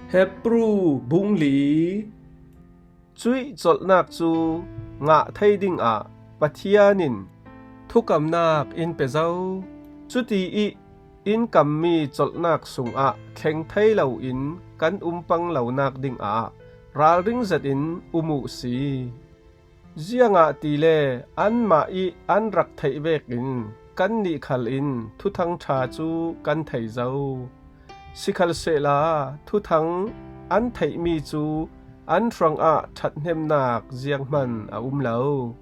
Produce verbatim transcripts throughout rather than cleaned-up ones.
Hebru bung li. Cuih colhnak cu ngah thei dingah Pathian in thukamnak in pe zo. Cuti ih in kammi colhnak sungah thleng thei loin kan um pang lonak dingah ralring zetin um uh si. Ziangahtile anmah ih an rak theih vekin kannih khal in Thuthang ṭha cu kan thei zo. Sikhalsehla Thuthang an theihmi cu an hruangah ṭhathnemnak zianghman a um lo.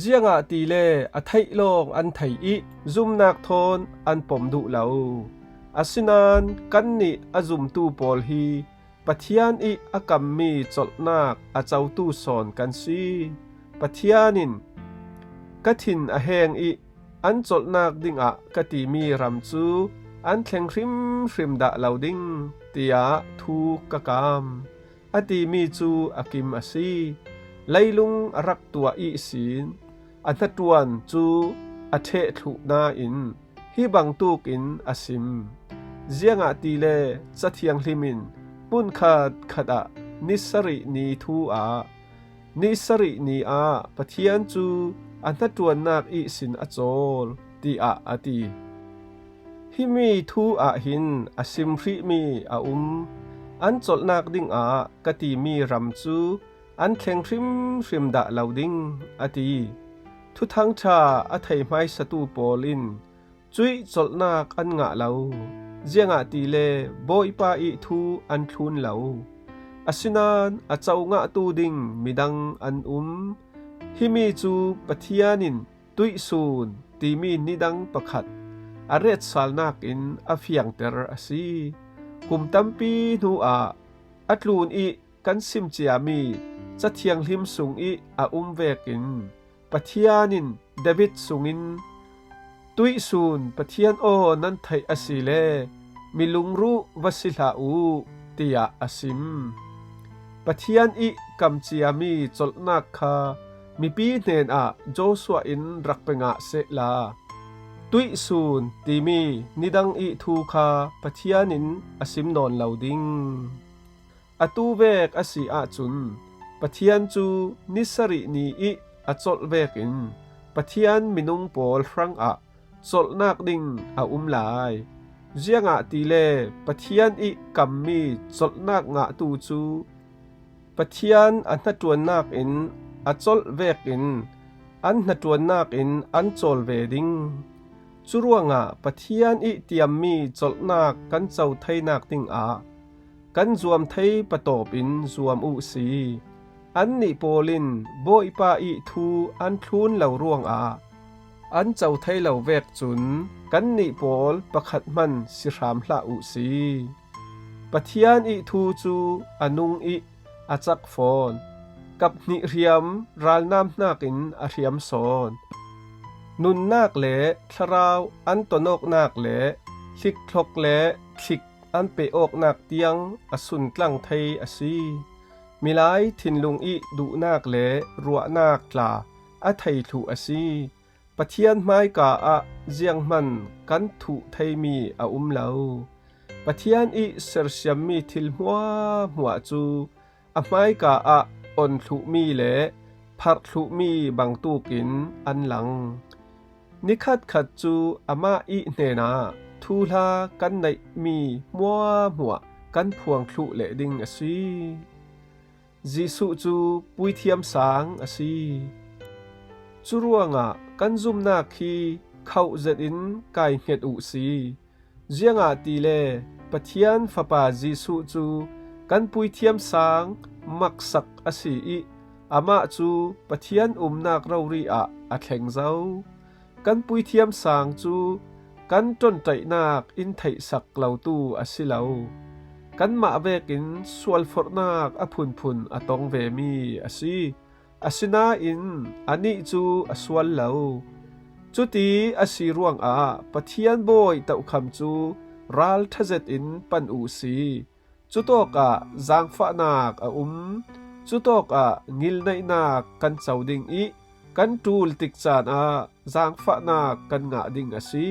Ziangahtile a theih lawng an thei ih zumnak thawn an pom duh lo. Asinain kannih a zumtu pawl hi Pathian ih a kammi colhnak a cotu sawn kan si. Pathian in, "Ka thin a heng ih an colhnak dingah ka timi ram cu an thleng hrimhrim dah lo ding," tiah thu ka kam, a timi cu a kim a si. Leilung a rak tuah ihsin a hnaṭuan cu a ṭheh thluh nain hi bangtuk in a sim. Ziangahtile Ca Thianghlim in hmun khatkhat ah ni sarih ni thu ah, ni sarih ni ah Pathian cu a hnaṭuannak ihsin a cawl, tiah a ti. Himi thu ah hin a sim hrihmi a um. An colhnak dingah ka timi ram cu an thleng hrimhrim dah lo ding, a ti. Thuthang ṭha a thei hmaisatu pawl in cuih colhnak an ngah lo, ziangahtile Bawipa ih thu an thlun lo. Asinain a co ngahtu ding midang an um. Himi cu Pathian in tuihsun timi nidang pakhat a retsalnak in a fiangter a si. Kum tampi hnu ah a tlun ih kan sim ciami Ca Thianghlim sung ih a um vekin Pathian in David sungin, "Tuihsun Pathian aw nan theih asile mi lungruh va si hlah uh," tiah a sim. Pathian ih kam ciami colhnak kha mipi hnenah Joshua in rak pe ngah sehla, tuihsun timi nidang ih thu kha Pathian in a sim nawn lo ding. Atu vek a si ahcun Pathian cu ni sarih ni ih a colh vekin Pathian minung pawl hrangah colhnak ding a um lai. Ziangahtile Pathian ih kammi colhnak ngahtu cu Pathian a hnaṭuannak in a colh vekin an hnaṭuannak in an cawl ve ding. Curuangah Pathian ih tiammi colhnak kan co theinak dingah kan zuam thei patawp in zuam uh si. Annih pawl in Bawipa ih thu an thlun lo ruangah an co thei lo vek cun kannih pawl pakhat hman si hram hlah uh si. Pathian ih thu cu a nung ih a cak fawn. Kap hnih hriam ralnam hnakin a hriam sawn. Nunnak le thlarau an tonawknak le hlikthlok le thlik an pehawknak tiang a suntlang thei a si. Milai thinlung ih duhnak le ruahnak tla a thei thluh a si. Pathian hmaika ah zianghman kan thuh theimi a um lo. Pathian ih sersiammi thil hmuahhmuah cu a hmaika ah on thluhmi le pharh thluhmi bangtukin an lang. Nikhatkhat cu amah ih hnenah thuhla kan neihmi hmuahhmuah kan phuang thluh leh ding a si. Jesuh cu puithiam sang a si. Curuangah kan zumnak hi khoh zetin kai hnget uh si. Ziangahtile Pathian Fapa Jesuh cu kan puithiam sang maksak a si ih amah cu Pathian umnak rori ah a thleng zo. Kan puithiam sang cu kan ṭonṭaihnak in theihsak lotu a si lo. Kanmah vekin sualforhnak a phunphun a tong vemi a si. Asinain anih cu a sual lo. Cuti a si ruangah Pathian bawi tokham cu ralṭha zetin pan uh si. Cutawkah zaangfahnak a um. Cutawkah ngilneihnak kan co ding ih kan ṭul tik caan ah zaangfahnak kan ngah ding a si.